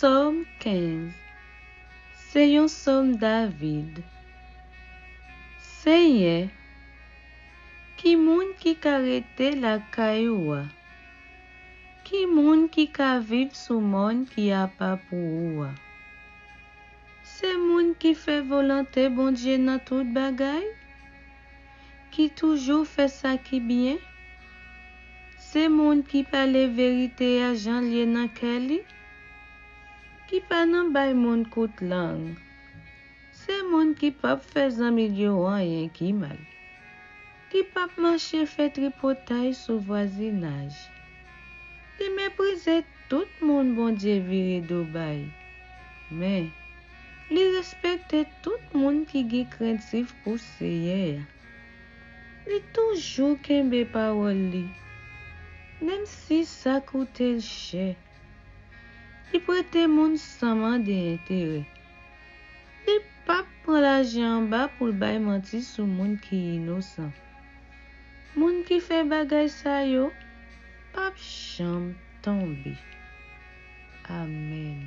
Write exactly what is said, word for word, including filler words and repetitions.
Sòm kenz. Se yon sòm David. Senyè, ki moun ki ka rete lakay ou a? Ki moun ki ka viv sou mòn ki apa pou ou a? Se moun ki fè volonte Bondye nan tout bagay, ki toujou fè sa ki byen. Se moun ki pale verite a jan l ye nan kè li, ki pa nan bay moun kout lang. Se moun ki p ap fè zanmi l yo anyen ki mal, ki p ap mache fè tripotay sou vwazinaj. Li meprize tout moun Bondye vire do bay, men li respekte tout moun ki gen krentif pou Seyè a. Li toujou kenbe pawòl li, menm si sa koute l chè. Li prete moun san mande enterè. Li p ap pran lajan anba pou l bay manti sou moun ki inosan. Moun ki fè bagay sa yo p ap janm tonbe. Amèn.